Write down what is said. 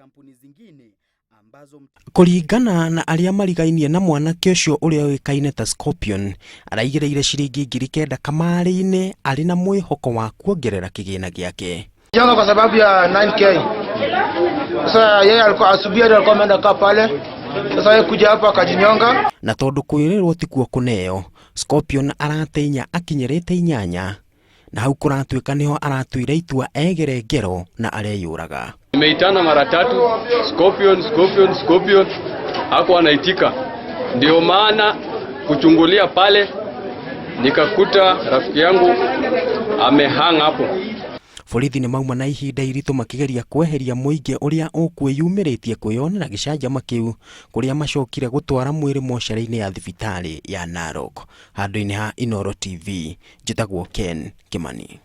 kampuni zingine ambazo Kũringana na arĩa marigainie na mwanake ũcio ũrĩa ũĩkaine ta Scorpion, araigĩrĩire ciringi 9,000 kamarĩ-inĩ arĩ na mwĩhoko wa kuongerera kĩgĩna gĩake. Jenga kwa sababu ya 9K. Sasa yeye alikuwa asubuhi alikuwa ameenda kaa pale. Sasa yeye kuja hapa akajinyonga. Na tondũ kwĩrĩrwo tikuo kũneo, Scorpion arateinya akinyĩrĩte inyanya na hau kũratuĩka nĩho aratuire itua egere ngero na areyũraga. Nimeitana mara tatu, Scorpion, Scorpion, Scorpion, hakuwa anaitika. Ndio maana kuchungulia pale nikakuta rafiki yangu amehang hapo. Borithi nĩ mauma na ihinda iritũ makĩgeria kweheria mũingĩ ũrĩa ũkwĩyumĩrĩtie kwĩyonera gĩcanjama kĩu kũrĩa macokire gũtwara mwĩrĩ mocarĩ-inĩ ya thibitarĩ ya Narok. Handũ-inĩ ha Inooro TV, njĩtagwo Ken Kimani.